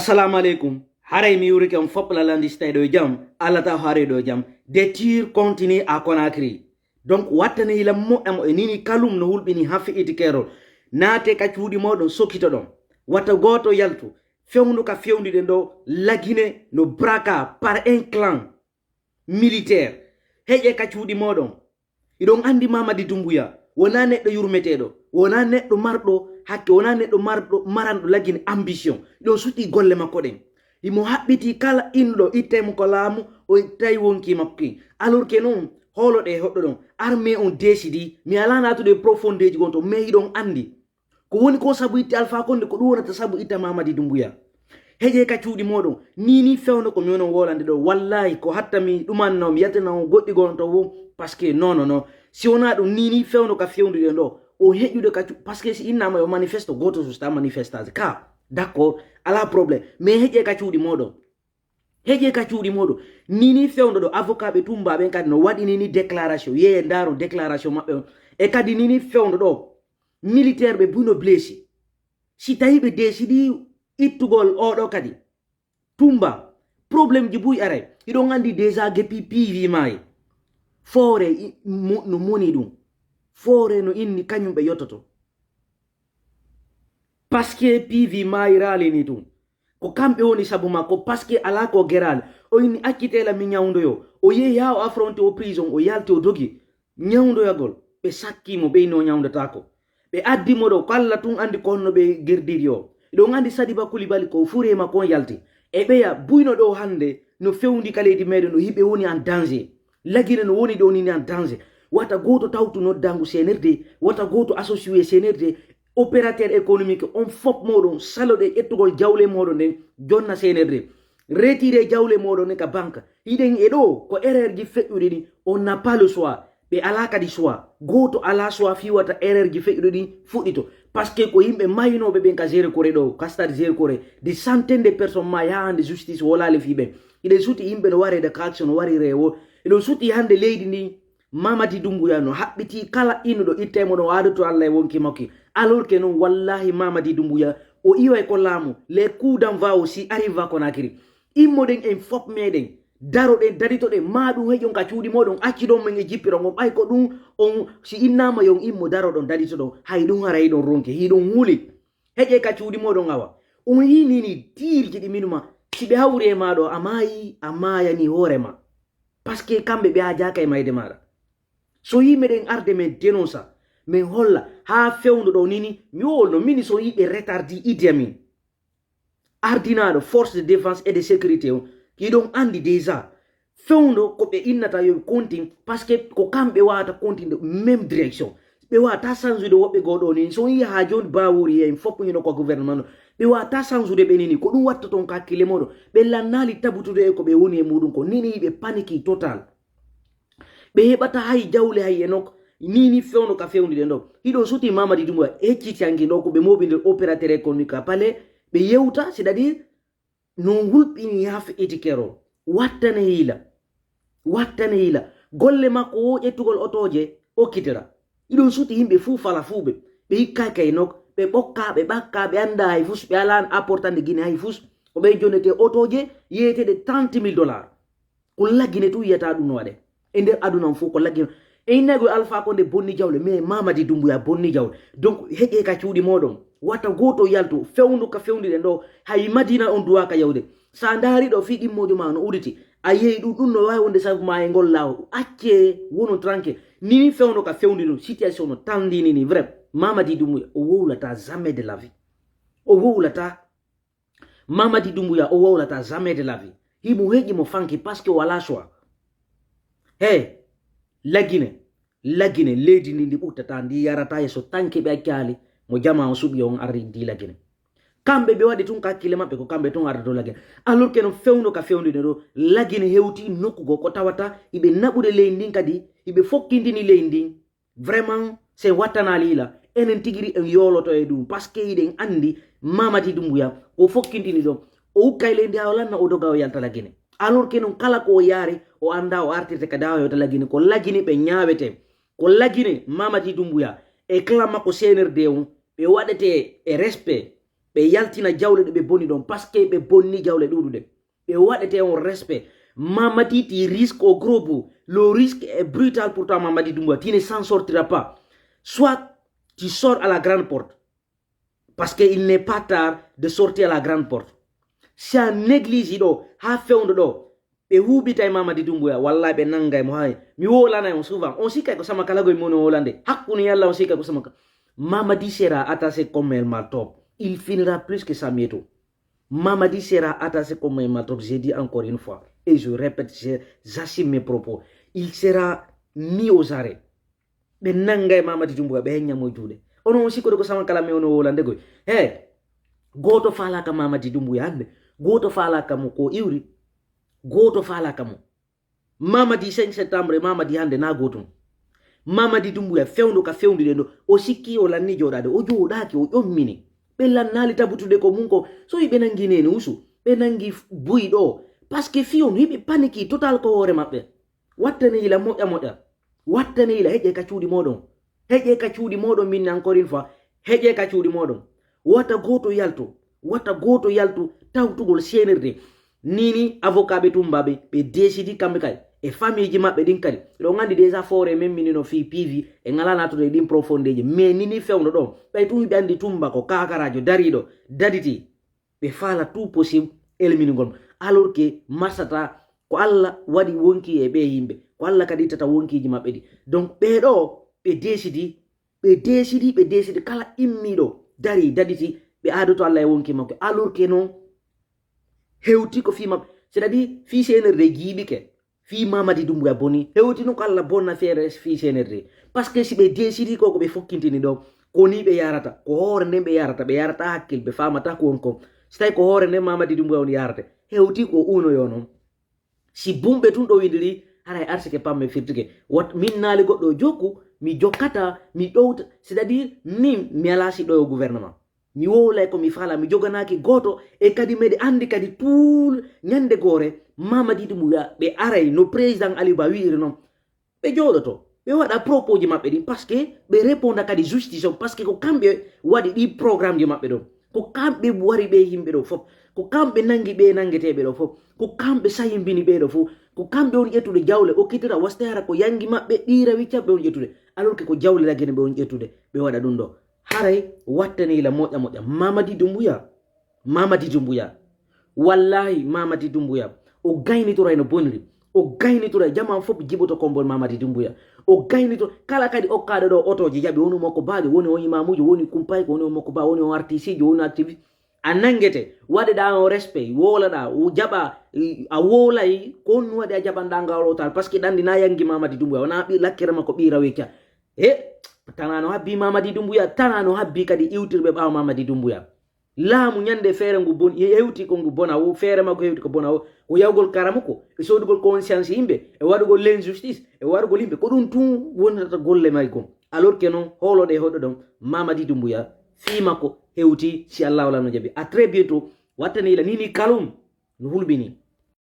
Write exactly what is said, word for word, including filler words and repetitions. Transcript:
Assalamu alaikum. Haray mi yurike on fop lalandi stay ɗo jam. Allah ta hare ɗo jam. De tir continue à Conakry. Donc wattane ila moƴƴa mo e nini kalum no hulɓini ha fe'iti kerol. Naate ka cuuɗi moɗon sokito ɗon. Wata gooto yaltu. Fewndo ka fewndide ndo lagine no braka par un clan militaire. Heƴe ka cuuɗi moɗon. Iɗon anndi Mamadi Dumbuya wonaa neɗɗo yurmeteeɗo, wonaa neɗɗo marɗo hakke, wonaa neɗɗo marɗo maranɗo lagine ambition. Iɗon sutii golle makko ɗen. Himo haɓɓitii kala innuɗo ittay mo ko laamu, o ittay wonki makko kin. Alors que non, hooloɗe e hoɗɗo ɗon. Armée on décidi, mi alaa naatude e profondeeji gon to, mais iɗon anndi. Ko woni ko sabu itti Alpha Condé, ko ɗum wonata sabu itta Mamadi Dumbuya. Heƴe ka cuuɗi moɗon, ni ni fewndo ko mi wonon wolande ɗo. Wallahi ko hatta mi ɗumanno, mi yaltina on goɗɗi gon to wo, parce que non, non, non. Si wonaa ɗum ni ni fewndo ka fewndi ɗen ɗo, o heƴude ka cu-, parce que si innama yo manifesto, gooto susta manifestage. Ka, d'accord, ala problème. Mais heƴe ka cuuɗi moɗon. Heƴe ka cuuɗi moɗon. Ni ni fewndo ɗo, avocat ɓe Tumba ɓen kadi no waɗi ni ni déclaration. Yeye ndaaro déclaration maɓɓe on. E kadi ni ni fewndo ɗo, militaire ɓe buy no blessé. Si tawi ɓe décidi ittugol oɗo kadi, Tumba, problème ji buy aray. Hiɗon anndi déjà gepi P V maayi. Foore i-, mo-, no moni ɗum. Foore no inni kañum ɓe yottoto. Parce que P V maayi raalini ɗum. Ko kamɓe woni sabu makko, parce que alaa ko geraali. O inni accitela mi ñawndoyo. O yehi haa o affronté o prison, o yalti o dogi. Ñawndoyagol, ɓe sakki mo, ɓe inni o ñawndataako. Ɓe addi mo ɗo, ko Allah tun anndi ko honno ɓe gerdiri o. Hiɗon anndi Sadiba Coulibaly ko furee makko on yalti. E ɓeya, buyno ɗo hannde, no fewndi ka leydi meɗen ɗo, hiɓe woni en danger. Lagine no woni ɗo ni en danger. Wata gooto tawtu noddangu C N R D, wata gooto associé C N R D, opérateur économique on fop moɗon, saloɗe ƴettugol jawle moɗon ɗen, jonna C N R D. Retiré jawle moɗon ɗen ka banque. Hiɗen e ɗo, ko erreur ji feƴƴuɗi ɗi, on n'a pas le choix. Ɓe alaa kadi choix. Gooto alaa choix fii wata erreur ji feƴƴuɗi ɗi fuɗɗito. Parce que ko yimɓe maynooɓe ɓen ka Zéro Corée ɗo, ka stade Zéro Corée, des centaines de personnes maayi haa hannde justice wolaali fii ɓen. Hiɗen suti yimɓe no waree de ka action, no wari rewo. Hiɗen suti hannde leydi ndi, Mamadi Dumbuya no haɓɓiti kala innuɗo ittay mo ɗon o adoto Allah e wonki makko. Alors que non, wallahi Mamadi Dumbuya, o iway ko laamu. Les coups d'envoi aussi arrive à Conakry. Immoɗen en fop meɗen. Daroɗen, daritoɗen, ma ɗum heƴon ka cuuɗi moɗon, acciɗon men e jippiron on. Ɓay ko ɗum on, si innama yon immo daroɗon, daritoɗon, hay ɗum haray ɗon ronke, hiɗon huli. Heƴe ka cuuɗi moɗon awa. On yinini diirji ɗi minuma, si ɓe hawri e ma ɗo, a maayi, a maayani hoore ma. Parce que kamɓe ɓe hajaaka e mayde maɗa. So yi meɗen arde men dénonça, men holla, haa fewndo ɗo nini, mi wolno mini so yi ɓe retardi Idi Amin. Ardinaaɗo force de défense et de sécurité on, hiɗon anndi déjà. Fewndo ko ɓe innata yo ɓe continue, parce que ko kamɓe wawata continue même direction. Ɓe wawata changude woɓɓe goo ɗo ni. So on yi haa jooni Bawuri en fof hino ko gouvernement no. Ɓe wawata changude ɓe nini. Ko ɗum watta toon ko hakkille moɗon. Ɓe lannaali tabutude e ko ɓe woni e muɗum ko. Nini ɓe paniki total. Ɓe heɓata hay jawle hay e nok. Nini fewndo ka fewndide ɗo. Hiɗon suti Mamadi Dumbuya hecci canki ɗo ko ɓe moɓi nder opérateur économique à palais. Ɓe yewta, c'est-à-dire, no hulɓini haa fe'iti kerol. Wattane hiila. Wattane hiila. Golle makko wo ƴettugol otooje, okkitira. Iɗon suti yimɓe fuu fala fuu ɓe. Ɓe hikkaaki hay nok. Ɓe ɓokka, ɓe ɓakka, ɓe annda hay fus, ɓe alaan apportande Gine hay fus. Ko ɓe jonnete otooje, yeetede trente mille dollars. Ko lagine tun yiyata ɗum no waɗe. E nder aduna on fof ko lagine. E innaygo Alpha Condé bonni jawle, mais Mamadi Dumbuya bonni jawle. Donc, heƴe ka cuuɗi moɗon. Wata gooto yaltu, fewndo ka fewndide ɗo. Hay Madina on duwa ka yawde. Sa ndaari ɗo fii ɗimmojo ma no uditi. A yehi ɗum, ɗum no wawi wonde sabu ma e ngol laawol. Acce wono tranquille. Nini fewndo ka fewndi ɗum. Situation no tandini ni, vrai. Mamadi Dumbuya, o wowlata jamais de la vie. O wowlata. Mamadi Dumbuya, o wowlata jamais de la vie. Himo heƴi mo fanki parce que wala choix. He, lagine, lagine, leydi ndi, ndi ɓuttata, ndi yarata yeeso tanki ɓe accaali, mo jama on suɓi on ardi ndi lagine. Kamɓe ɓe waɗi tun kakkille maɓɓe, ko kamɓe tun ardoto lagine. Alors que no fewndo ka fewndide ɗo, lagine hewti nokku goo ko tawata, hiɓe naɓude leydi ndin kadi, hiɓe fokkindini leydi ndin. Vraiment, c'est wattanaali ila. Enen tigiri en yooloto e ɗum. Parce que hiɗen anndi Mamadi Dumbuya, o fokkintini ɗo. O ukkay leydi haa o lanna, o doga, o yalta lagine. Alors que non kala ko o yaari, o annda o artirte kadi haa o yewta lagine. Ko lagine ɓe ñaawete. Ko lagine Mamadi Dumbuya e clan makko C N R D on, ɓe waɗete e respect. Ɓe yaltina jawle ɗo ɓe boni ɗon, parce que ɓe bonni jawle ɗuɗuɗe. Ɓe waɗete on respect. Mamadi, tu risques au gros bout. Le risque est brutal pour toi, Mamadi Doumbouya. Tu ne s'en sortiras pas. Soit tu sors à la grande porte. Parce que il n'est pas tard de sortir à la grande porte. Si a néglige ɗo, ha fewndo ɗo, ɓe huɓitay Mamadi Doumbouya, wallahi ɓe nangay mo hay. Mi wolanay on souvent. On sikkay ko Samakala goy mono wolande. Hakkunu yalla on sikkay ko Samakala. Mamadi sera attaché comme El Maltop. Il finira plus que Samuel Eto'o. Mamadi sera attaché comme El Maltop. J'ai dit encore une fois. Et je répète, je, j'assume mes propos. Il sera mis aux arrêts. Ɓe nangay Mamadi Doumbouya, ɓe heñña mo juuɗe. Ono on sikkoto ko Samakala me ono wolande goy. He, gooto faalaka Mamadi Doumbouya hannde. Gooto faalaka mo ko iwri. Gooto faalaka mo. Mamadi cinq septembre, Mamadi hannde na gootum. Mamadi Doumbouya fewndo ka fewnduɗen ɗo. O sikki o lanni jooɗaade. O jooɗaaki, o ƴommini. Ɓe lannaali tabutude ko mum ko. So ɓe nangi nene usu. Ɓe nangi buy ɗo. Parce que fiyon hiɓe paniki total ko hoore maɓɓe. Wattane yila moƴƴa moƴƴa. Wattane yila heƴe ka cuuɗi moɗon. Heƴe ka cuuɗi moɗon min encore une fois. Heƴe ka cuuɗi moɗon. Wata gooto yaltu. Wata gooto yaltu tawtugol C N R D. Nini avocat ɓe tumbaɓe ɓe décidi kamɓe kadi e famille ji maɓɓe ɗin kadi. Ɗo gandi déjà fore men minino fi P V e ngala natude e ɗin profondeji mais nini fewno ɗon ɓay tun ɓe andi tumba ko kakarajo dariɗo daditi. Ɓe faala tout possible éliminugol mo. Alors que marsata ko Allah waɗi wonki e ɓe yimɓe, ko Allah kadi ittata wonkiji maɓɓe ɗi. Donc ɓe ɗo ɓe décidi, ɓe décidi, ɓe décidi kala immiɗo dari daditi ɓe adoto Allah e wonki makko. Alors que non hewti ko fi maɓɓe. C'est-à-dire fi C N R D jiiɓike. Fii Mamadi Doumbouya boni hewti no ko Allah bonna feere fii C N R D. Parce que si ɓe décidi ko ko ɓe fokkintini ɗo ko ni ɓe yarata ko hoore nden ɓe yarata ɓe yarata hakkil ɓe famata ko won ko. Si tawi ko hoore nden Mamadi Doumbouya on yarate hewti ko uno yo non. Si bumɓe tun ɗo windiri haray arsike pamme firtike. Wat min naali goɗɗo jokku mi jokkata mi ɗowta c'est-à-dire min mi ala si ɗo yo gouvernement. Mi wowlay ko mi fala mi joganaaki gooto e kadi meɗe anndi kadi tuul ñande goore Mamadi Doumbouya ɓe aray no président Aliou Ba wi'iri noon. Ɓe jooɗoto ɓe waɗa propoji maɓɓe ɗin parce que ɓe réponda kadi justice on parce que ko kamɓe waɗi ɗi programmeji maɓɓe ɗon. Ko kamɓe wari ɓe yimɓe ɗo fof. Ko kamɓe nangi ɓe nangeteeɓe ɗo fof. Ko kamɓe sayimbini ɓe ɗo fof. Ko kamɓe woni ƴettude jawle okkitira wastayara ko yangi maɓɓe ɗiira wicca ɓe woni ƴettude. Alors que ko jawle lagene ɓe woni ƴettude ɓe waɗa ɗum ɗo. Haray wattane yila moƴƴa moƴƴa Mamadi Doumbouya. Mamadi Doumbouya. Wallahi Mamadi Doumbouya. O gaynitoray no boniri. O gaynitoray jama fof jiboto kombol Mamadi Doumbouya. O gaynito kala kadi okkaɗo ɗo otoji jaɓi woni mokko bajo woni on imamujo woni kumpayko woni on mokko ba woni on artistejo woni activiste. A nangete waɗeɗa on respect wowlaɗa jaɓa a wowlay ko on waɗi a jaɓanɗa ngal otal parce que ɗanɗi na yangi Mamadi Doumbouya wona ɓi lakkere makko ɓi raweca. E tana no habbi Mamadi Doumbouya tana no habbi kadi iwtirɓe ɓawo Mamadi Doumbouya. Laamu ñande feere ngu bon hewti ko ngu bona o feere makko hewti ko bona o ko yawgol karamuko e sodugol conscience yimɓe e waɗugol l'injustice e waɗugol yimɓe ko ɗum tun wonata golle may kon. Alors que non holoɗe hoɗo ɗon Mamadi Doumbouya fii makko hewti si Allah wala no jaɓi. À très bientôt. Wattane yila nini kalum no hulɓini.